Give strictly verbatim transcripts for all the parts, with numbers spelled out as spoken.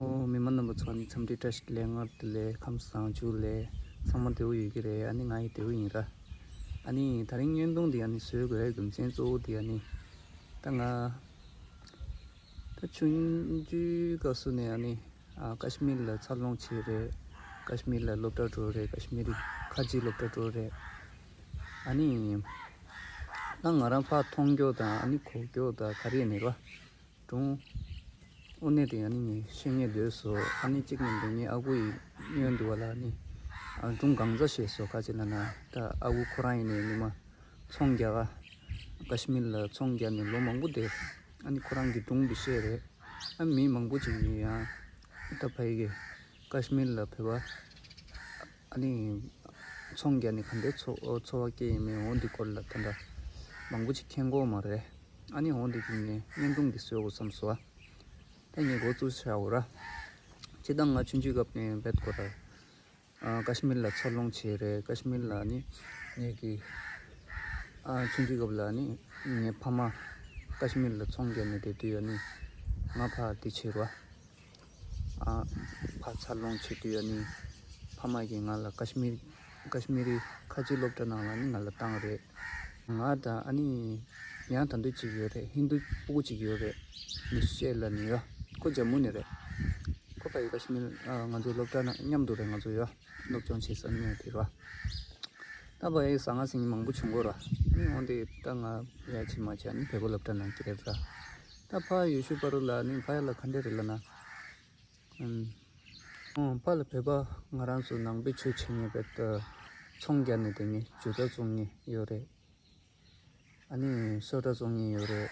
ཨོ། མི་མང་རྣམ་པ་ཚོ། ཨ་ནི་འཚམས་འདྲི་བཀྲ་ཤིས་བདེ་ལེགས། སྔར་དུ་ལས་ཁམས་བཟང་། མཇུག་ལས་ཚང་མ་བདེ་བོ་ཡོད་ཀྱི་རེད། ཨ་ནི་ང་ཡི་བདེ་བོ་ཡིན་ར། ཨ་ནི་དེ་རིང་བརྙན་ཐུང་འདི་ཨ་ནི་བཟོས་དགོས་རྒྱུ་མཚན་གཙོ་བོ་འདི་ཨ་ནི་ད་ང་ད་ཆུང་དུས་སྐབས་སུ་ནས་ཨ་ནི་ཨ་ཀ་ཤི་མིར་ལ་འཚར་ལོངས་བྱས་རེད། ཀ་ཤི་མིར་ལ་སློབ་གྲྭ་འགྲོ་རེད། ཀ་ཤི་མིར་ཁ་ཆེའི་སློབ་གྲྭ་འགྲོ་རེད། ཨ་ནི་ད་ང་རང་ཕར་མཐོང་རྒྱུ་དང་ཨ་ནི་གོ་རྒྱུ་དང་ག་རེ་ཡིན་ནི་ར། སྒྲུང་། དངོས་གནས་དེ་ཨ་ནི་ངས་ཤེས་ངེས་འདོད་སོ། ཨ་ནི་གཅིག་ནས་འདི་ངའི་ཨ་ཁུ་ཡི་སྔོན་དུ་བ་ལ་ཨ་ནི་ཨ་སྒྲུང་གང་ཚ་ཤེས་སོ། ག་ཅི་ལ་ན་ད་ཨ་ཁུ་ཁོ་རང་ཡིན་ནས་ཉི་མ་ཚོང་རྒྱག་ག་ཀ་ཤི་མིར་ལ་ཚོང་རྒྱག་ནས་ལོ་མང་པོ་བསྡད། ཨ་ནི་ཁོ་རང་གི་སྒྲུང་དེ་བཤད་རེད། ཨ་མི་མང་པོ་ཅིག་ཡིན་ཡང་ད་ཕ་ཡི་གི་ཀ་ཤི་མིར་ལ་བོད་པ་ཨ་ནི་ཚོང་རྒྱག་ནས་ག་འདྲའི་འཚོ་འཚོ་བ་སྐྱེལ་ཡིན་མིན་འོ་འདི་སྐོར་ལ་ད་ལྟ་མང་པོ་ཅིག་མཁྱེན་གོ་མ་རེད། ཨ་ནི་འོ་འདི་གི་ངས་བརྙན་ཐུང་འདི་བཟོས་དགོས་བསམ་སོང་། ད་ངས་འགོ་བཙུགས་བྱ་འོ་ར། སྤྱིར་བཏང་ང་ཆུང་ཆུང་སྐབས་ནས་བེད་ཀོ་ར། ཨ་ཀ་ཤི་མིར་ལ་འཚར་ལོངས་བྱས་རེད། ཀ་ཤི་མིར་ལ་ནི་ངེད་ཀྱི་ཨ་ཆུང་ཆུང་སྐབས་ལ་ནི་ངའི་ཕ་མ་ཀ་ཤི་མིར་ལ་ཚོང་རྒྱག་ནས་བསྡད་དུས་ཡ་ནི་ང་ཕར་འདི་བྱས་ར། ཨ་ཕར་འཚར་ལོངས་བྱེད་དུས་ཡ་ནི་ཕ་མ་གིས་ང་ལ་ཀ་ཤི་མིར་ཀ་ཤི་མིར་ཁ་ཆེའི་སློབ་གྲྭ་ནང་ལ་ནི་ང་ལ་བཏང་རེད། ང་དང་ཨ་ནི་ཡང་ད་འདོད་ཅིག་ཡོད་རེད། ཧིན་རྡུ་སྤུ་གུ་ཅིག་ཡོད་རེད། མི་ཤེས་ལ་ནི་ཡོད། ཁོ་ཇམ་མུ་ནས་རེད། ཁོ་ཕ་ཡི་ཀ་ཤི་མིར་ཨ་ང་ཚོ་སློབ་གྲྭ་ནང་མཉམ་དུ་རེད། ང་ཚོ་ཡོད་སློབ་སྦྱོང་བྱེད་ས་ནས་དེ་ར། ད་ཕ་ཡི་ཟང་ངེ་ཟིང་ངེ་མང་པོ་བྱུང་གོ་ར། ཨ་ནི་འོན་ཏེ་ད་ང་ཡ་ཆི་མ་ཆི་ཨ་ནི་བོད་པ་སློབ་གྲྭ་ནང་སྐྱེལ་ར། ད་ཕ་ཡུལ་ཤུལ་པ་རུ་ལ་ནི་ཕ་ཡ་ལ་ག་འདྲ་རེད་ལ་ན། ཨུམ། ཨོ་ཕ་ལ་བོད་པ་ང་རང་ཚོ་ནང་པའི་ཆོས་བྱེད་མཁན་བེད་ཚོང་རྒྱག་ནས་དེ་ནི་ཇོ་བདག་བཙོང་མཁན་ཡོད་རེད། ཨ་ནི་སོ་ཊ་བཙོང་མཁན་ཡོད་རེད།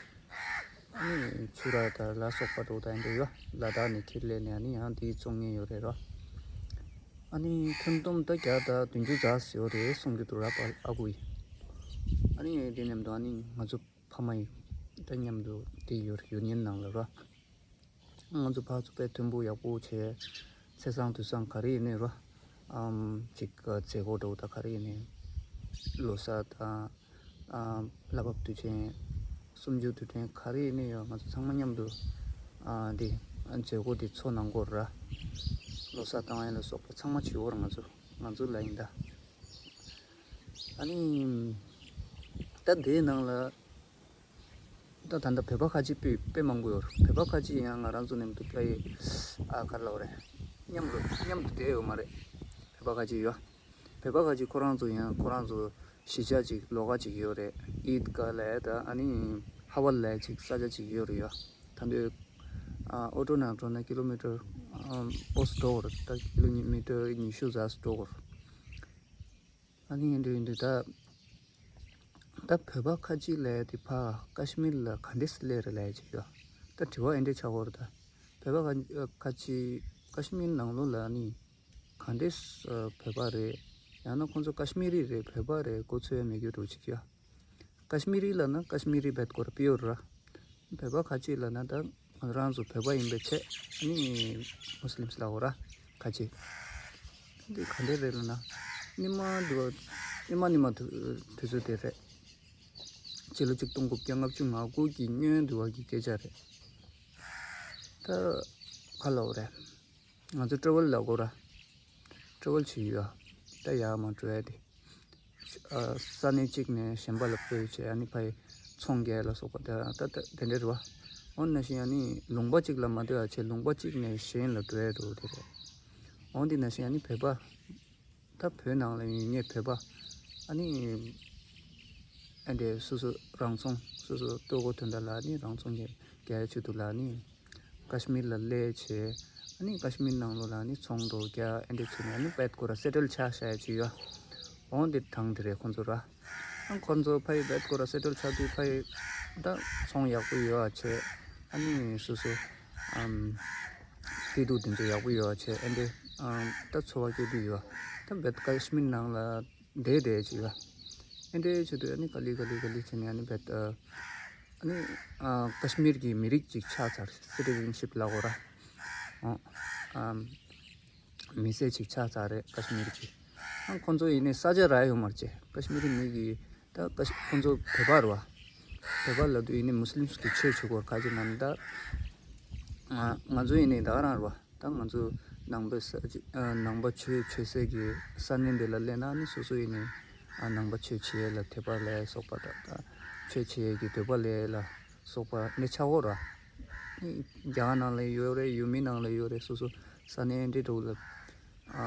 ཨ་ནི་ཆུ་ར་དང་ལ་སོགས་པ་འགྲོ་དང་འདྲ་ཡོད། ལ་དྭགས་ནས་ཁྱེར་སླེབས་ནས་ཨ་ནི་ཡང་དེའི་བཙོང་མཁན་ཡོད་རེད་རོ། ཨ་ནི་ཁྱོན་བསྡོམས་ད་བརྒྱ་དང་བདུན་ཅུ་ཙམ་ཡོད་རེད་གསུང་གི་འདུག་ར་པ་ཨ་ཁུ་ཡིས། ཨ་ནི་དེ་མཉམ་དུ་ཨ་ནི་ང་ཚོ་ཕ་མ་ཡི་ད་མཉམ་དུ་དེ་ཡོད་ཡོད་ཉིན་ནང་ལ་རོ། ང་ཚོ་ཕར་ཚུར་དཔེ་མཐུན་པོ་ཡག་པོ་བྱས། ཚེས་བཟང་དུས་བཟང་ག་རེ་ཡིན་ནའི་རོ། ཨམ་ཅིག་མཛད་སྒོ་འདྲ་བོ་ད་ག་རེ་ཡིན་ནའི། ལོ་གསར་དང་ཨམ་བསླབ་པ་དུས་ཆེན། གསུམ་བཅུ་དུས་དྲན་ག་རེ་ཡིན་ནའི་ཡོད། ང་ཚོ་ཚང་མ་མཉམ་དུ་ཨ་འདི་མཛད་སྒོ་འདི་ཚོགས་གནང་གོ་ར། ལོ་གསར་བཏང་ཡ་ལ་སོགས་པ་ཚང་མ་བྱེད་འོ་ར། ང་ཚོ་ང་ཚོ་ལ་ཡིན་ད། ཨ་ནི་ད་དེའི་ནང་ལ། ད་ད་ལྟ་བོད་པ་ཁ་ཆེ་དཔེ་དཔེ་མང་པོ་ཡོད་རེད། བོད་པ་ཁ་ཆེ་ཡང་ང་རང་ཚོ་མཉམ་དུ་དཔེ་ཨ་ག་ལབ་རེད། མཉམ་དུ་མཉམ་དུ་བསྡད་ཡོད་མ་རེད། བོད་པ་ཁ་ཆེ་ཡོད། བོད་པ་ཁ་ཆེ་ཁོ་རང་ཚོ་ཡང་ཁོ་རང་ཚོ་གཞིས་ཆགས་ཅིག་ལོགས་ཀ་ཅིག་ཡོད་རེད། ཨིད་ག་ལབ་ད་ཨ་ནི་ཧ་ཝ་ལབ་ཅིག་ས་ཆ་ཅིག་ཡོད་རེད་ཡོད། ད་འདོད་ཨ་ཨོ་ཊོ་ནང་འགྲོ་ན་ཀི་ལོ་མི་ཊར་ཨ་ཨོ་སི་འགྲོ་གི་རེད། ད་ཀི་ལོ་མི་ཊར་ཉི་ཤུ་ཙམ་འགྲོ་གི་རེད། ཨ་ནི་འདི་འདི་ད་ད་བོད་པ་ཁ་ཅིག་ལས་དེ་ཕ་ཀ་ཤི་མིར་ལ་ག་འདྲས་སླེབས་རེད་ལས་ཅིག་ཡོད། ད་དྲི་བ་ཨེ་འདྲས་ཆགས་ཡོད་རེད། ད་བོད་པ་ཁ་ཁ་ཅིག་ཀ་ཤི་མིར་ནང་ལོགས་ལ་ནི་ག་འདྲས་བོད་པ་རེད། ཡང་ན་ཁོང་ཚོ་ཀ་ཤི་མི་རི་རེད་བོད་པ་རེད་གོ་ཚོད་ཡ་མེད་རྒྱུ་འགྲོ་ཅིག་ཡོད། ཀ་ཤི་མི་རི་ལབ་ན་ཀ་ཤི་མི་རི་བེད་ཀོ་ར་པིའུར་ར། བོད་པ་ཁ་ཅིག་ལབ་ན་ད་ང་རང་ཚོ་བོད་པ་ཡིན་པའི་ཆེད་ནི་མུ་སི་ལིམ་ལབ་ཡོད་ར་ཁ་ཅིག་འདི་ག་འདྲ་རེད་ལབ་ན། ཉི་མ་འདི་ཉི་མ་ཉི་མ་དུས་དུས་ཚོད་དེ་རེད། ཕྱི་ལོ་ཆིག་སྟོང་དགུ་བརྒྱ་ལྔ་བཅུ་ང་དགུ་གི་སྔོན་དུ་བ་གི་སྐད་ཆ་རེད། ད་ག་ལབ་རེད། ང་ཚོ་ཊེ་རེ་ཝལ་ལབ་དགོས་ར། ཊེ་རེ་ཝལ་བྱེད་ཡོད། ད་ཡར་མར་འགྲོ་ཡ་དེ། ཨ་ས་གནས་གཅིག་ནས་གཞན་པ་ལ་སྤོས་བྱས་ཨ་ནི་ཕ་ཡི་ཚོང་རྒྱག་ལ་སོགས་པ་དེ་ད་ད་དེ་འདྲ་རེད་བ། འོ་ན་བཞིན་ཨ་ནི་ལུང་པ་གཅིག་ལ་མ་སྡོད་ཡ་བྱས་ལུང་པ་གཅིག་ནས་གཞན་ལ་འགྲོ་ཡ་འགྲོ་དེ་རེད། འོ་འདི་ན་བཞིན་ཨ་ནི་བོད་པ། ད་བོད་ནང་ལ་ཡིན་ངེས་བོད་པ། ཨ་ནི་ཨ་འདྲས་སོ་སོ་རང་ཚོང་སོ་སོ་ལྟོ་གོས་དོན་དག་ལ་ཨ་ནི་རང་ཚོང་རྒྱག་རྒྱག་ཡ་ཆེད་དུ་ལ་ཨ་ནི་ཀ་ཤི་མིར་ལ་སླེབས་བྱས། ཨ་ནི་ཀ་ཤི་མིར་ནང་ལོགས་ལ་ཨ་ནི་ཚོང་འགྲོ་རྒྱག་ཨ་འདྲས་བྱས་ནས་ཨ་ནི་བེད་ཀོ་ར་སེ་ཊལ་ཆགས་བཞག་ཡ་ཅིག་ཡོད། འོང་དེ་དང་དེ་རེད་ཁོང་ཚོ་ར། ཨ་ཁོང་ཚོ་ཕ་ཡི་བེད་ཀོ་ར་སེ་ཊལ་ཆགས་དུས་ཕ་ཡི་ད་ཚོང་ཡག་པོ་ཡོད་ཨ་བྱས། ཨ་ནི་སོ་སོ་ཨམ་སྐྱིད་སྡུག་དེ་ཚོ་ཡག་པོ་ཡོད་ཨ་བྱས། ཨ་འདྲས་ཨམ་ད་འཚོ་བ་སྐྱེལ་དུས་ཡོད། ད་བེད་ཀ་ཤི་མིར་ནང་ལ་བསྡད་བསྡད་ཅིག་ཡོད། ཨ་འདྲས་བྱེད་དུས་ཨ་ནི་ག་ལེ་ག་ལེ་ག་ལེ་བྱས་ནས་ཨ་ནི་བེད་ཨ་ནི་ཨ་ཀ་ཤི་མིར་གྱི་མི་རིགས་ཅིག་ཆགས་ཚར། སི་ཊི་ཛེན་ཤིབ་ལབ་དགོས་ར། ཨོ་ཨམ། མི་སེར་ཅིག་ཆགས་ཚར་རེད་ཀ་ཤི་མིར་གྱི། ཨ་ཁོང་ཚོ་ཡིན་ནའི་ས་ཆ་རག་ཡོད་མ་རེད་ཅེ། ཀ་ཤི་མིར་མི་གི་ད་ཀ་ཤི་ཁོང་ཚོ་བོད་པ་རེད་བ། བོད་པ་ལབ་དུས་ཡིན་ནའི་མུ་སི་ལིམ་གི་ཆོས་བྱེད་དགོས་ཁ་ཅིག་ནང་ད། ང་ང་ཚོ་ཡིན་ནའི་ད་ག་རང་རེད་བ། ད་ང་ཚོ་ནང་པའི་ས་ཆ་ཨ་ནང་པ་ཆོས་བྱེད་སའི་གི་ས་གནས་འདི་ལ་སླེབས་ན་ནི་སོ་སོ་ཡིན་ནི་ཨ་ནང་པ་ཆོས་བྱེད་ཡས་ལ་དད་པ་ལ་སོགས་པ་དང་ད་ཆོས་བྱེད་ཡས་ཀྱི་འདོད་པ་ལ་ལ་སོགས་པ་ནི་ཆགས་འོ་ར། ནི་རྒྱ་གར་ནང་ལ་ཡོད་རེད། ཡུལ་མི་ནང་ལ་ཡོད་རེད། སོ་སོ་ས་གནས་འདི་འདྲ་བོ་ལ་ཨ་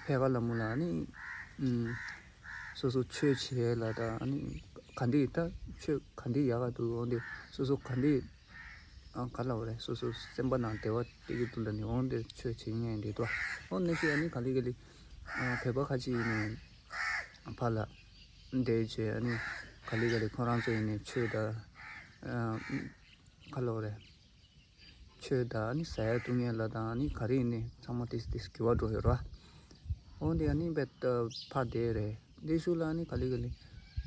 ཕལ་པ་ལ་མོ་ལ་ནི་ཨུམ། སོ་སོ་ཆོས་བྱེད་ལ་ད་ཨ་ནི་ག་འདི་ད་ཆོས་ག་འདི་ཡག་ག་འདུག་འོ་འདི་སོ་སོ་ག་འདི་ཨ་ག་ལ་བ་རེད། སོ་སོ་སེམས་པ་ནང་བདེ་བ་སྟེར་གི་འདུག་ལ་ནི་འོ་འདི་ཆོས་བྱེད་ཉན་འདི་དོ། འོ་ནི་ཞིག་ཨ་ནི་ག་ལི་ག་ལི་ཨ་བོད་པ་ཁ་ཅིག་ཡིན་ནི་ཕ་ལ་འདས་རྗེས་ཨ་ནི་ག་ལི་ག་ལི་ཁོ་རང་ཚོ་ཡིན་ནི་ཆོས་ད་ཨ་ག་ལ་བ་རེད། ཆོས་དང་ནི་ཟ་ཡ་བཏུང་ཡ་ལ་དང་ནི་ག་རེ་ཡིན་ནི་ཚང་མ་ཏིས་ཏིས་གི་བ་འགྲོ་ཡོད་ར། འོ་འདི་ཨ་ནི་བེད་ཕ་དེ་རེད། འདི་ཤུ་ལ་ནི་ག་ལི་ག་ལི་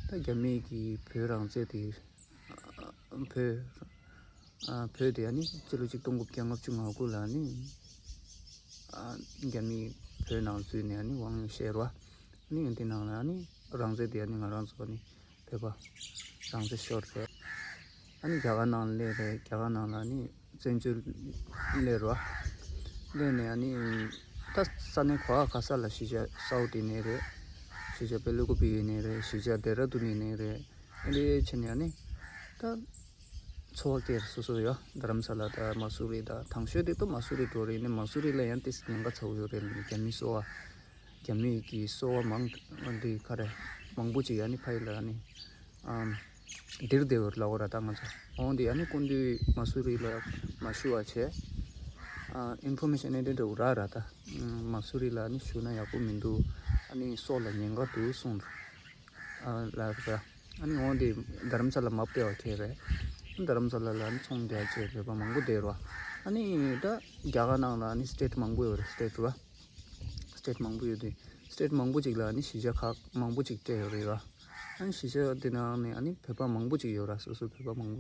ད་རྒྱ་མི་གི་བོད་རང་བཙན་དེ་བོད་ཨ་བོད་དེ་ཨ་ནི་སྤྱི་ལོ་ཆིག་སྟོང་དགུ་བརྒྱ་ལྔ་བཅུ་ང་དགུ་ལ་ནི་ཨ་རྒྱ་མི་བོད་ནང་འཛུལ་ནས་ཨ་ནི་དབང་ཡོད་བཤད་ར། ཨ་ནི་འདི་ནང་ལ་ཨ་ནི་རང་བཙན་དེ་ཨ་ནི་ང་རང་ཚོ་ཨ་ནི་བོད་པ་རང་བཙན་ཤོར་རེད། ཨ་ནི་རྒྱ་གར་ནང་སླེབས་རེད། རྒྱ་གར་ནང་ལ་ཨ་ནི་བཙན་བྱོལ་སླེབས་རོ། སླེབས་ནས་ཨ་ནི་ད་ས་གནས་ག་བ་ག་ས་ལ་གཞིས་ཆགས་སའུ་ཏི་ནས་རེད། གཞིས་ཆགས་བེ་ལུ་ཀུ་པི་ནས་རེད། གཞིས་ཆགས་ལྡེ་ར་ལྡུན་ནས་རེད། ཨ་ནི་ཕྱིན་ནས་ཨ་ནི་ད་འཚོ་བ་སྐྱེལ་སོ་སོ་ཡོད། རྡ་རམ་ས་ལ་དང་མ་སུ་རི་དང་དང་ཤོས་དེ་ཏོ་མ་སུ་རི་འགྲོ་རེད། ཨ་ནི་མ་སུ་རི་ལ་ཡང་ཏིས་ཉེན་ཁ་ཚ་བོ་ཡོད་རེད། རྒྱ་མི་སོ་བ། རྒྱ་མི་གི་སོ་བ་མང་འདི་ག་རེ་མང་པོ་ཅིག་ཨ་ནི་ཕ་ཡི་ལ་ཨ་ནི་ཨམ་འདིར་བསྡད་ཡོད་ལ་འོ་ར། ད་ང་ཚོ་འོང་འདི་ཨ་ནི་སྐུ་མདུན་མ་སུ་རི་ལ་མ་ཞུ་བ་བྱས་ཨ་ཨིན་ཕོར་མེ་ཤན་ཨེ་འདྲ་འདྲ་བོ་ར་ར། ད་མ་སུ་རི་ལ་ཨ་ནི་ཞུ་ན་ཡག་པོ་མི་འདུག་ཨ་ནི་སོགས་ལ་ཉེན་ཁ་འདུག་གསུངས་འདུག་ཨ་ལ་ར། ཨ་ནི་འོང་འདི་རྡ་རམ་ས་ལ་མ་སྤེལ་བ་ཁྱེད་རེད། རྡ་རམ་ས་ལ་ལ་ཨ་ནི་ཚོང་རྒྱག་བྱས་བོད་པ་མང་པོ་བསྡད་ར། ཨ་ནི་ད་རྒྱ་གར་ནང་ལ་ཨ་ནི་སི་ཊེཊ་མང་པོ་ཡོད་རེད། སི་ཊེཊ་ར། སི་ཊེཊ་མང་པོ་ཡོད་དུས་སི་ཊེཊ་མང་པོ་ཅིག་ལ་ནི་གཞིས་ཆགས་ཁག་མང་པོ་ཅིག་སྤྲད་ཡོད་རེད་བ། ཨ་ནི་གཞིས་ཆགས་དེ་ནང་ནས་ཨ་ནི་བོད་པ་མང་པོ་ཅིག་ཡོད་ར། སོ་སོ་བོད་པ་མང་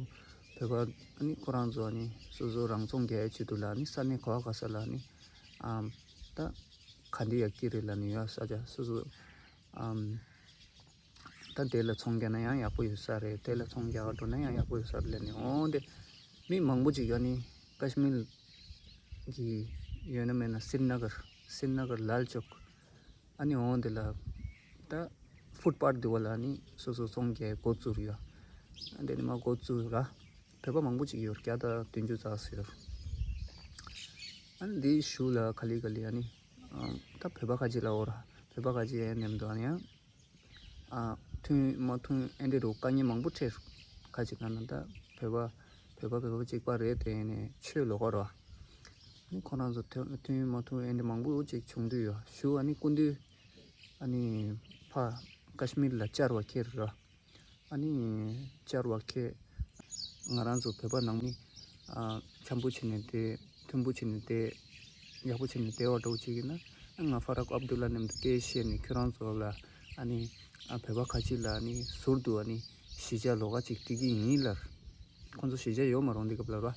པོ་བོད་པ་ཨ་ནི་ཁོ་རང་ཚོ་ཨ་ནི་སོ་སོ་རང་ཚོང་རྒྱག་ཡའི་ཆེད་དུ་ལ་ནི་ས་གནས་ག་བ་ག་ས་ལ་ནི་ཨམ་ད་ག་འདི་ཡག་གི་རེད་ལ་ནི་ཡོད། ས་ཆ་སོ་སོ་ཨམ་ད་དེ་ལ་ཚོང་རྒྱག་ན་ཡང་ཡག་པོ་ཡོད་ས་རེད། དེ་ལ་ཚོང་རྒྱག་ག་འགྲོ་ན་ཡང་ཡག་པོ་ཡོད་ས་རེད་ལ་ནི་འོང་དེ་མི་མང་པོ་ཅིག་ཨ་ནི་ཀ་ཤི་མིར་གི་ཡོད་ན་མེད་ན་སྲིད་ན་གར་སྲིད་ན་གར་ལལ་ཅོག་ཨ་ནི་འོང་དེ་ལ་ད་ཕུཊ་པཱཐ་དེ་བ་ལ་ནི་སོ་སོ་ཚོང་རྒྱག་འགོ་བཙུགས་ཡོད། ཨ་དེ་ནི་མ་འགོ་བཙུགས་ར། བོད་པ་མང་པོ་ཅིག་ཡོད། བརྒྱ་དང་བདུན་ཅུ་ཙམ་ཡོད། ཨ་ནི་འདིའི་གཞུག་ལ་ག་ལེ་ག་ལེ་ཨ་ནི་ཨ་ད་བོད་པ་ཁ་ཅིག་ལ་འོ་ར་བོད་པ་ཁ་ཅིག་ཡང་མཉམ་དུ་ཨ་ནི་ཡང་ཨ་མཐུན་མ་མཐུན་ཨེ་འདྲ་རུ་དཀའ་ངལ་མང་པོ་འཕྲད། ཁ་ཅིག་ན་ན་ད་བོད་པ་བོད་པ་བོད་པ་གཅིག་པ་རེད། དེ་ནས་ཆོས་ལོག་ག་རོ། ནི་ཁོ་རང་ཚོ་མཐུན་མཐུན་མ་མཐུན་ཨེ་འདྲ་མང་པོ་ཅིག་བྱུང་དུས་ཡོད། ཞུ་ཨ་ནི་སྐུ་མདུན་ཨ་ནི་ཕ་ཀ་ཤི་མིར་ལ་བཅར་བ་ཁྱེར་རོ། ཨ་ནི་བཅར་བ་ཁྱེད་ང་རང་ཚོ་བོད་པ་ནང་མི་ཨ་འཆམ་པོ་བྱས་ནས་བསྡད། མཐུན་པོ་བྱས་ནས་བསྡད། ཡག་པོ་བྱས་ནས་བསྡད་པ་འདྲ་བོ་ཅིག་ཡིན་ན། ཨ་ང་ཧྥ་རག་ཨབ་དུ་ལ་མཉམ་དུ་སྐད་བཤད་ནས་ཁྱོད་རང་ཚོ་ལ་ཨ་ནི་ཨ་བོད་པ་ཁ་ཅིག་ལ་ཨ་ནི་ཟུར་དུ་ཨ་ནི་གཞིས་ཆགས་ལོགས་ཀ་ཅིག་སྤྲད་ཀྱི་ཡིན་ལབ། ཁོང་ཚོ་གཞིས་ཆགས་ཡོད་མ་རུང་འདི་སྐབས་ལ་ར།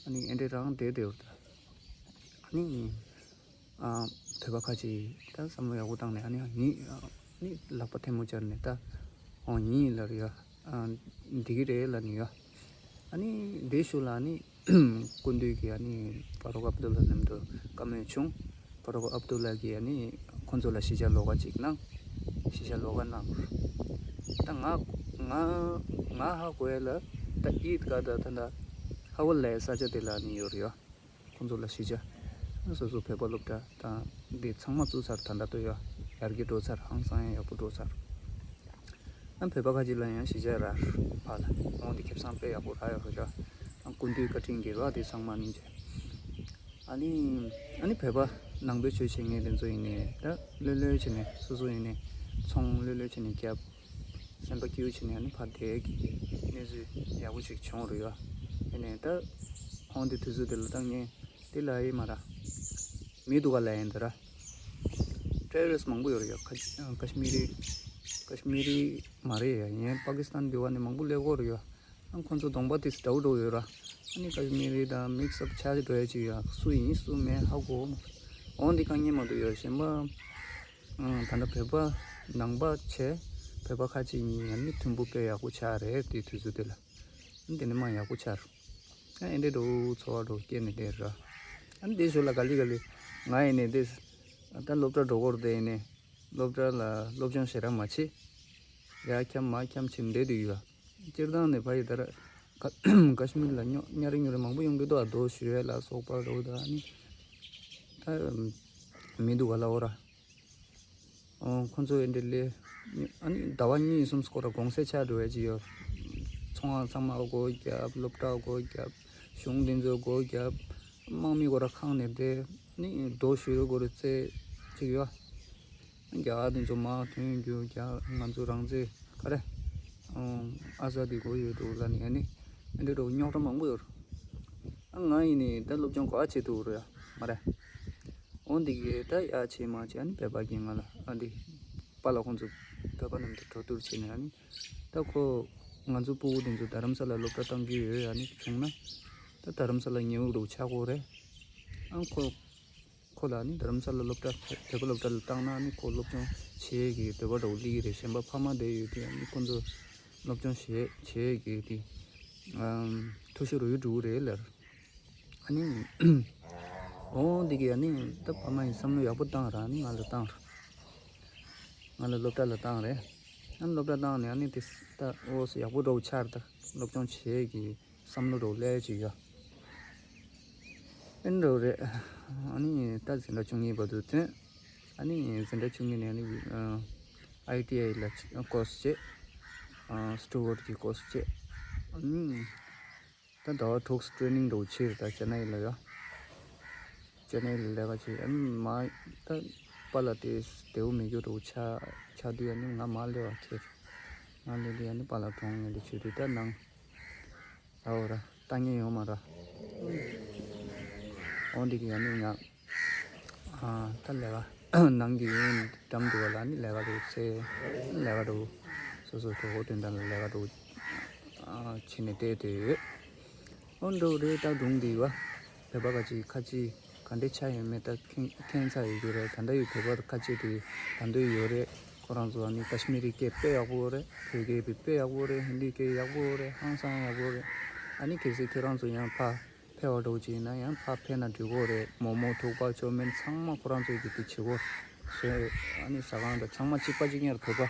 ཨ་ནི་ཨེ་འདྲས་རང་བསྡད་བསྡད་ཡོད་ད། ཨ་ནི་ཨ་བོད་པ་ཁ་ཅིག་ད་བསམ་བློ་ཡག་པོ་བཏང་ནས་ཨ་ནི་ཡིན་ཨ་ནི་ལག་པ་ཐལ་མོ་སྦྱར་ནས་ད་འོ་ཡིན་ལབ་ཡ། ཨ་འདི་གི་རེད་ལབ་ནི་ཡ། ཨ་ནི་དེའི་ཤུལ་ལ་ཨ་ནི་སྐུ་མདུན་གྱིས་ཨ་ནི་ཕ་རོག་ཨབ་དུ་ལ་མཉམ་དུ་བཀའ་མོལ་བྱུང་། ཕ་རོག་ཨབ་དུ་ལ་གིས་ཨ་ནི་ཁོང་ཚོ་ལ་གཞིས་ཆགས་ལོགས་ཀ་ཅིག་གནང་། གཞིས་ཆགས་ལོགས་ཀ་གནང་། ད་ང་ང་ང་ཧ་གོ་ཡ་ལ་ད་ཨིད་ག་ད་ད་ད་ཧ་ཝ་ལའི་ས་ཆ་དེ་ལ་ཨ་ནི་ཡོད་རེད་ཡ། ཁོང་ཚོ་ལ་གཞིས་ཆགས་སོ་སོ་བོད་པ་སློབ་གྲྭ་དང་འདི་ཚང་མ་བཙུགས་ཚར། ད་ལྟ་ལྟོས་ཡ་ཡར་རྒྱས་འགྲོ་ཚར། ཧང་སང་ཡང་ཡག་པོ་འགྲོ་ཚར། ཨ་བོད་པ་ཁ་ཅིག་ལ་ཡང་གཞིས་ཆགས་རག་ཕ་ལ་འོང་དེ་ཁེ་བཟང་དཔེ་ཡག་པོ་རག་ཡོད་རེད་ཤག་ཨ་སྐུ་མདུན་བཀའ་དྲིན་གྱིས་ར་དེ་ཚང་མ་ནི་བྱས། ཨ་ནི་ཨ་ནི་བོད་པ་ནང་པའི་ཆོས་བྱེད་མཁན་དེ་ཚོ་ཡིན་ནའི་ད་ལྷོད་ལྷོད་བྱས་ནས་སོ་སོ་ཡིན་ནའི་ཚོང་ལྷོད་ལྷོད་བྱས་ནས་རྒྱབ། སེམས་པ་སྐྱིད་པོ་བྱས་ནས་ཨ་ནི་ཕར་བསྡད་ཀྱི་གནས་ཚུལ་ཡག་པོ་ཞིག་བྱུང་རེད་ཡ། ཡིན་ནའི་ད་ཁོང་དེ་དུས་ཚོད་དེ་ལ་ད་ངས་དེ་ལ་ཡིན་མ་ར། མི་འདུག་ག་ལ་ཡིན་འདི་ར། ཊེ་རོ་རི་སི་མང་པོ་ཡོད་རེད་ཡ། ཀ་ཀ་ཤི་མི་རི་ཀ་ཤི་མི་རི་མ་རེད་ཡ། ཡིན་པ་ཀི་སི་ཐན་འདི་བ་ནས་མང་པོ་སླེབས་ཀྱི་ཡོད་རེད་ཡ། ཨ་ཁོང་ཚོ་གདོང་པ་དེ་འདྲ་བོ་འདྲ་བོ་ཡོད་ར། ཨ་ནི་ཀ་ཤི་མི་རི་དང་མིག་སི་ཨབ་ཆགས་ཏེ་འགྲོ་ཡ་ཅིག་ཡ། སུ་ཡིན་སུ་མིན་ཧ་གོ་མ། འོང་འདི་དཀའ་ངལ་མ་གཏོགས་ཡོད་གཞན་པ། ཨང་ད་ལྟ་བོད་པ་ནང་པ་བྱས་བོད་པ་ཁ་ཅིག་གཉིས་ཡང་ནི་མཐུན་པོ་དཔེ་ཡག་པོ་ཆགས་རེད་དེ་དུས་ཚོད་དེ་ལ། ཨ་དེ་ནི་མ་ཡག་པོ་ཆགས། ཨ་ཨེ་འདྲས་འགྲོ་འཚོ་བ་འགྲོ་སྐྱེལ་ནས་བསྡད་ར། ཨ་ནི་དེ་ཞོར་ལ་ག་ལེ་ག་ལེ་ང་ཡིན་ནས་དེ་ད་སློབ་གྲྭ་འགྲོ་སྐོར་དེ་ཡིན་ནས་སློབ་གྲྭ་ལ་སློབ་སྦྱོང་ཞེ་དྲག་མ་བྱེད། ཡར་འཁྱམ་མར་འཁྱམ་བྱེད་བསྡད་དུས་ཡོད། སྤྱིར་བཏང་ནས་ཕ་ཡི་དར་ཀ་ཀ་ཤི་མིར་ལ་ཉོ་ཉ་རེ་ཉོ་རེ་མང་པོ་ཡོང་གི་འདུག་ཨ་རྡོ་གཞུ་ཡས་ལ་སོགས་པ་རོ་ད་ཨ་ནི་ད་མི་འདུག་ག་ལ་འོ་ར། ཨོ་ཁོ་ཚོ་ཨེ་འདྲ་ལས་ཨ་ནི་ཟླ་བ་གཉིས་གསུམ་སྐོར་ལ་གུང་སེང་ཆགས་འགྲོ་ཡས་ཅིག་ཡོད། ཚོང་ཁང་ཚང་མ་སྒོ་བརྒྱབ། སློབ་གྲྭ་སྒོ་བརྒྱབ། གཞུང་འདི་ཚོ་སྒོ་བརྒྱབ། དམག་མི་སྐོར་ལ་ཁང་ནས་བསྡད། ཨ་ནི་རྡོ་གཞུ་རུ་སྒོ་རུ་རྩེ་ཅིག་ཡོད། རྒྱ་གར་འདི་ཚོ་མར་ཐོན་རྒྱུ་རྒྱ་ང་ཚོ་རང་བཙན་ག་རེ་ཨ་ཟ་དི་གོ་ཡོད་འདུག་ལ་ནི་ཨ་ནི་ཨེ་འདྲ་འགྲོ་རྙོག་དྲ་མང་པོ་ཡོད། ཨ་ང་ཡིན་ནི་ད་སློབ་སྦྱོང་ག་བ་བྱེད་ཐུབ་རེད་ཡ་མ་རེད། འོ་འདི་གི་ད་ཡ་བྱེད་མ་བྱེད་ཨ་ནི་བོད་པ་གི་ང་ལ་ཨ་འདི་པཱ་ལགས་ཁོང་ཚོ་བོད་པ་རྣམས་དང་གྲོས་བསྡུར་བྱས་ནས་ཨ་ནི་ད་ཁོ་ང་ཚོ་སྤུ་གུ་འདི་ཚོ་རྡ་རམ་ས་ལ་སློབ་གྲྭ་གཏང་རྒྱུ་ཡོད་ཨ་ནི་བྱུང་ན་ད་རྡ་རམ་ས་ལ་ཉེ་འུ་རུ་ཆགས་དགོས་རེད། ཨ་ཁོ་ཁོ་ལ་ནི་རྡ་རམ་ས་ལ་སློབ་གྲྭ་བོད་པ་སློབ་གྲྭ་ལ་བཏང་ན་ནི་ཁོ་སློབ་སྦྱོང་བྱེད་ཀྱི་འདོད་པ་འདྲ་བོ་སླེབས་ཀྱི་རེད། གཞན་པ་ཕ་མ་བསྡད་ཡོད་དུས་ནི་ཁོ་ཚོ་སློབ་སྦྱོང་བྱེད་བྱེད་ཀྱི་དེ་ཨམ་ཐུ་ཤོ་རུ་ཡུ་འགྲོ་གི་རེད་ལར། ཨ་ནི་འོ་འདི་གི་ཨ་ནི་ད་ཕ་མ་ཡིན་བསམ་བློ་ཡག་པོ་བཏང་ར་ནི་ང་ལ་བཏང་ར། ང་ལ་སློབ་གྲྭ་ལ་བཏང་རེད། ཨ་ནི་སློབ་གྲྭ་བཏང་ནས་ཨ་ནི་དེ་ད་འོ་སོ་ཡག་པོ་འདྲ་བོ་ཆགས་ར། ད་སློབ་སྦྱོང་བྱེད་ཀྱི་བསམ་བློ་འདྲ་བོ་སླེབས་ཀྱི་ཡོད། ཨེ་འདྲ་བོ་རེད། ཨ་ནི་ད་འཛིན་གྲྭ་བཅུ་གཉིས་བར་དུ་ཐོན། ཨ་ནི་འཛིན་གྲྭ་བཅུ་གཉིས་ནས་ཨ་ནི་ཨ་ཨའི་ཊི་ཨའི་ལ་ཀོར་སི་བྱས། ཨ་སི་ཊུ་ཝར་ཌི་གི་ཀོར་སི་བྱས། ཨ་ནི་ད་ཟླ་བ་དྲུག་ཊི་རེ་ནིང་འདྲ་བོ་བྱས་རེད། ད་ཅེ་ནའི་ལ་ཡོད། ཅེ་ནའི་ལ་ལས་ཀ་བྱས། ཨ་ནི་མ་ད་པཱ་ལགས་དེ་བདེ་བོ་མེད་རྒྱུ་འདྲ་བོ་ཆགས་ཆགས་དུས་ཨ་ནི་ང་མར་སླེབས་པ་ཁྱེར། མར་སླེབས་དུས་ཨ་ནི་པཱ་ལགས་གྲོངས་ངེས་འདྲ་བྱས་དུས་ད་ནང་། ཨོ་ར། ལྟ་ཉན་ཡོང་མ་ར། འོ་འདི་གི་ཡང་ནི་ང་ཨ་ད་ལས་ཀ་ནང་གི་ཡིན་འགྲམ་དུ་བ་ལ་ནི་ལས་ཀ་འགྲོ་ཚེ་ལས་ཀ་འགྲོ། སོ་སོ་གྲོགས་པོ་དོན་དག་ལ་ལས་ཀ་འགྲོ། ཨ་ཕྱིན་ནས་བལྟས་ཏེ་ཡོད། འོ་འགྲོ་རེད། ད་སྒྲུང་འདི་བ་བོད་པ་ག་ཅིག་ཁ་ཅིག་ག་འདྲས་ཆགས་ཡོད་མེད་ད་མཁྱེན་མཁྱེན་ཚར་ཡོད་རྒྱུ་རེད། ད་ལྟ་ཡི་བོད་པ་ཁ་ཆེ་དེ་ད་འདོད་ཡོད་རེད། ཁོ་རང་ཚོ་ཨ་ནི་ཀ་ཤི་མི་རི་སྐད་དཔེ་ཡག་པོ་རེད། བོད་སྐད་དཔེ་དཔེ་ཡག་པོ་རེད། ཧིན་དི་སྐད་ཡག་པོ་རེད། ཧང་སང་ཡག་པོ་རེད། ཨ་ནི་གལ་སྲིད་ཁྱོད་རང་ཚོ་ཡང་ཕར་ཕེབས་པ་འདྲ་བོ་ཅིག་ཡིན་ན་ཡང་ཕར་ཕེབས་ན་འགྲིག་གོ་རེད། མོག་མོག་ཐུག་པ་ཅོ་མིན་ཚང་མ་ཁོ་རང་ཚོ་གི་དེ་བྱེད་གོ་བཟོས། ཨ་ནི་ཟ་ཁང་དང་ཚང་མ་གཅིག་པ་གཅིག་རྐྱང་རེད། བོད་པ་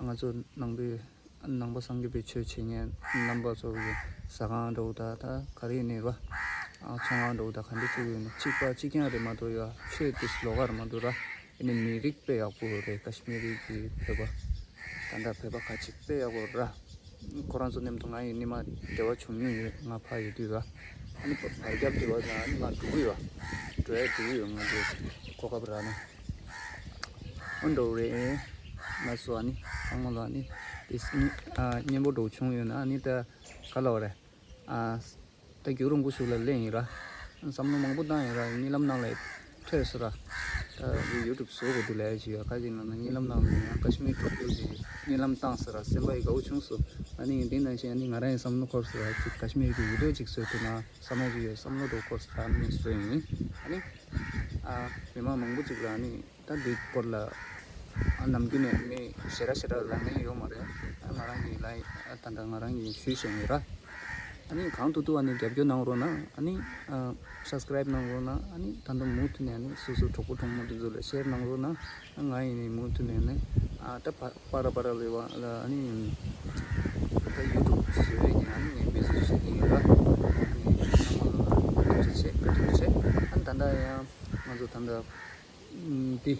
ང་ཚོ་ནང་པའི་ནང་པ་སངས་རྒྱས་པའི་ཆོས་བྱེད་མཁན་རྣམ་པ་ཚོ་གི་ཟ་ཁང་འདྲ་བོ་དང་ད་ག་རེ་ཡིན་ནའི་ར། ཨ་ཚོང་ཁང་འདྲ་བོ་དང་ག་འདྲ་བཙུགས་ཡོད་ན་གཅིག་པ་གཅིག་རྐྱང་རེད་མ་གཏོགས་ཡ་ཆོས་དེ་ལོགས་ཀ་རེད་མ་གཏོགས་ར། ཨ་ནི་མི་རིགས་དཔེ་ཡག་པོ་རེད། ཀ་ཤི་མི་རིགས་ཀྱི་བོད་པ་ད་ལྟ་བོད་པ་ཁ་ཅིག་དཔེ་ཡག་པོ་ར། ཁོ་རང་ཚོ་མཉམ་དུ་ང་ཡི་ཉི་མ་འབྲེལ་བ་བྱུང་མྱོང་ཡོད། ང་ཕ་ཡོད་དུས་ར། ཨ་ནི་བར་རྒྱབ་འབྲེལ་བ་དང་ཨ་ནི་ང་འགྲོ་གི་ཡོད། འགྲོ་ཡ་འགྲོ་གི་ཡོད། ང་འདི་གོ་སྐབས་རག་ན། ཨོ་འགྲོ་རེད། ང་ཚོ་ཨ་ནི་ཚང་མ་ལ་ཨ་ནི་དེ་སྙིང་ཨ་སྙན་པོ་འགྲོ་བྱུང་ཡོད་ན་ཨ་ནི་ད་ག་ལ་བ་རེད། ཨ་ད་རྒྱུག་རུང་ཀུ་ཤུགས་ལ་ལེན་ཡིན་ར། བསམ་བློ་མང་པོ་བཏང་ཡིན་ར། གཉིད་ལམ་ནང་ལ་ཐོས་སོ་ར། ད་ཡུ་ཊུབ་བཟོ་དགོས་འདུག་ལས་ཀྱི་ཡོད་ཁ་ཅིག་ནང་ན་གཉིད་ལམ་ནང་ལ་ཡང་ཀ་ཤི་མིར་འགྲོ་རྒྱུ་ཞིག་གཉིད་ལམ་བཏང་སོ་ར། སེམས་པ་ཡི་དགའ་བོ་བྱུང་སོ། ཨ་ནི་འདི་ནང་བཞིན་ཨ་ནི་ང་རང་ཡི་བསམ་བློ་འཁོར་སོ་ར། ཅིག་ཀ་ཤི་མིར་གྱི་བི་ཌིའོ་ཅིག་བཟོས་ཐུབ་ན་བསམ་བློ་ཅིག་ཡོད། བསམ་བློ་འགྲོ་འཁོར་སོ་ར། ཨ་ནི་བཟོས་ཡིན། ཨ་ནི་ཨ་མི་མང་མང་པོ་ཅིག་ལ་ཨ་ནི་ད་འདི་སྐོར་ལ་ཨ་ནམ་རྒྱུན་ནས་མི་ཞེ་དྲག་ཞེ་དྲག་ལབ་མཁན་ཡོད་མ་རེད། ཨ་ང་རང་གིས་ལབ་ཡིན། ཨ་ད་ལྟ་ང་རང་གིས་ཞུས་བཞིན་ཡོད་ར། ཨ་ནི་གང་ཐུབ་ཐུབ་ཨ་ནི་རྒྱབ་སྐྱོར་གནང་རོགས་གནང་། ཨ་ནི་ཨ་སབ་སི་ཀ་རའིབ་གནང་རོགས་གནང་། ཨ་ནི་ད་ལྟ་མུ་མཐུད་ནས་ཨ་ནི་སོ་སོ་གྲོགས་པོ་གྲོགས་མོ་དེ་ཚོ་ལ་ཤེར་གནང་རོགས་གནང་། ཨ་ང་ཡིན་ནི་མུ་མཐུད་ནས་ཨ་ནི་ཨ་ད་པ་པ་ར་པ་ར་ལེ་བ་ལ་ཨ་ནི་ད་ཡུ་ཊུབ་བཟོས་ཡིན། ཨ་ནི་ངས་མི་བཟོས་བྱེད་ཀྱི་ཡིན་ར། ཨ་ནི་ཚང་མ་ལ་ཐུགས་རྗེ་ཆེ། བཀའ་དྲིན་ཆེ། ཨ་ནི་ད་ལྟ་ཡང་ང་ཚོ་ད་ལྟ་འདི་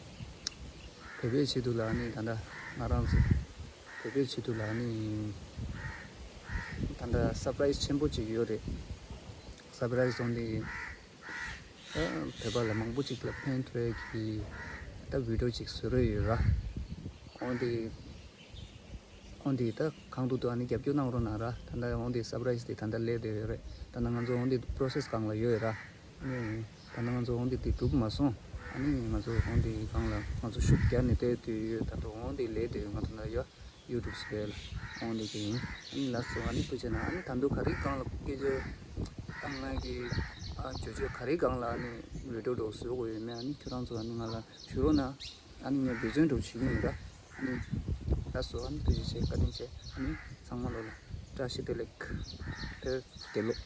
བོད་པའི་ཆེད་དུ་ལ་ཨ་ནི་ད་ལྟ་ང་རང་ཚོ་བོད་པའི་ཆེད་དུ་ལ་ཨ་ནི་ད་ལྟ་སར་པ་ར་ཡིས་ཆེན་པོ་ཅིག་ཡོད་རེད། སར་པ་ར་ཡིས་སོང་དེ་ད་བོད་པ་ལ་མང་པོ་ཅིག་ལ་ཕན་ཐོགས་ཀྱི་ད་བི་ཌིའོ་ཅིག་བཟོ་རོགས་ཡོད་ར། འོན་ཏེ་འོན་ཏེ་ད་གང་ཐུབ་ཐུབ་ཨ་ནི་རྒྱབ་སྐྱོར་གནང་རོགས་གནང་ར། ད་ལྟ་འོན་ཏེ་སར་པ་ར་ཡིས་དེ་ད་ལྟ་སླེབས་བསྡད་ཡོད་རེད། ད་ལྟ་ང་ཚོ་འོན་ཏེ་པོ་རོ་སེ་སི་སྒང་ལ་ཡོད་ར། ཨ་ནི་ད་ལྟ་ང་ཚོ་འོན་ཏེ་དེ་གྲུབ་མ་སོང་། ཨ་ནི་ང་ཚོ་འོན་ཏེ་སྒང་ལ་ང་ཚོ་ཤུགས་རྒྱག་ནས་བསྡད་དུས་ཡོད། ད་དུང་འོན་ཏེ་སླེབས་བསྡད་ཡོད། ང་ཚོ་ན་ཡོད། ཡུ་ཊུབ་སི་ཝེལ་འོང་ནི་གི་ཡིན། ཨ་ནི་ལགས་སོ། ཨ་ནི་ཐུགས་རྗེ་གནང་། ཨ་ནི་ད་དུང་ག་རེ་སྒང་ལ་སྐད་ཆ་བཏང་ན་གི་ཨ་བརྗོད་བརྗོད་ག་རེ་སྒང་ལ་ཨ་ནི་བི་ཌིའོ་འདྲ་བཟོ་དགོས་ཡོད་མེད་ཨ་ནི་ཁྱོད་རང་ཚོ་ཨ་ནི་ང་ལ་ཞུ་རོགས་གནང་། ཨ་ནི་ངས་འབད་བརྩོན་འདྲ་བོ་བྱེད་ཀྱི་ཡིན་ར། ཨ་ནི་ལགས་སོ། ཨ་ནི་ཐུགས་རྗེ་ཆེ། བཀའ་དྲིན་ཆེ། ཨ་ནི་ཚང་མ་ལོ་ལ་བཀྲ་ཤིས་བདེ་ལེགས། དེ་བདེ་ལོག